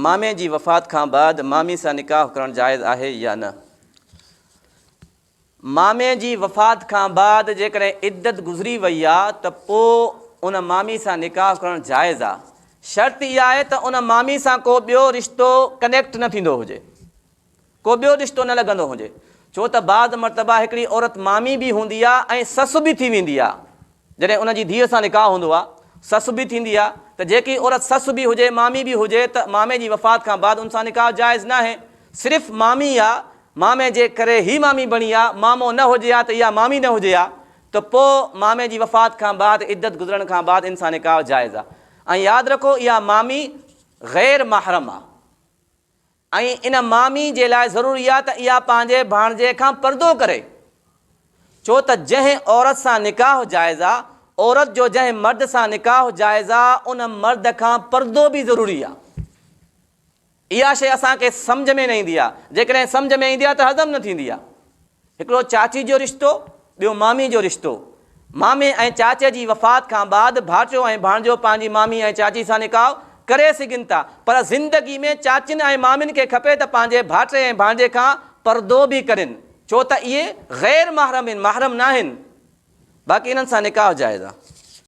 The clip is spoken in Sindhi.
مامي جي وفات کان بعد مامي سان نڪاح ڪرڻ جائز آهي يا نه؟ مامي جي وفات کان بعد جيڪڏهن عدت گذري وئي آ ته پو ان مامي سان نڪاح ڪرڻ جائز آ. شرط اها آهي ته ان مامي سان ڪو ٻيو رشتو ڪنيڪٽ نه ٿيندو هجي. ڪو ٻيو رشتو نه لڳندو هجي. ڇو ته بعض مرتبه هڪڙي عورت مامي به هوندي آ ۽ سس به ٿي ويندي آ. جڏهن ان جي ڌيء سان نڪاح هوندو آ، سس به ٿيندي آ ته جيڪي عورت سس به هجي مامي به هجي ته مامي جي وفات کان بعد ان سان نڪاح جائز ناهي. صرف مامي آ، مامي جي ڪري هي مامي بڻي آ، مامو نه هجي ها ته اها مامي نه هجي ها ته پوء مامي جي وفات کان بعد عدت گذرڻ کان بعد ان سان نڪاح جائز آ ۽ ياد رکو اها مامي غير محرم آ. ۽ ان مامي جي لاء ضروري آهي ته اها پنهنجي ڀاڻجي کان پردو ڪري، ڇو ته جنهن عورت سان نڪاح جائز آ، عورت جو جنهن مرد سان نڪاح جائز آ، ان مرد کان پردو به ضروري آ. اها شيء اسان کي سمجهه ۾ نه ايندي آ، جيڪڏهن سمجهه ۾ ايندي آ ته هضم نه ٿيندي آ. هڪڙو چاچي جو رشتو، ٻيو مامي جو رشتو. مامي ۽ چاچي جي وفات کان بعد ڀاٽيو ۽ ڀاڻجو پنهنجي مامي ۽ چاچي سان نڪاح ڪري سگهن ٿا، پر زندگي ۾ چاچين ۽ مامين کي کپي ته پنهنجي ڀاٽي ۽ ڀاڻجي کان پردو به ڪرين، ڇو ته اهي غير محرم آهن، محرم ناهن. باقي انهن سان نڪاح جائز آهي.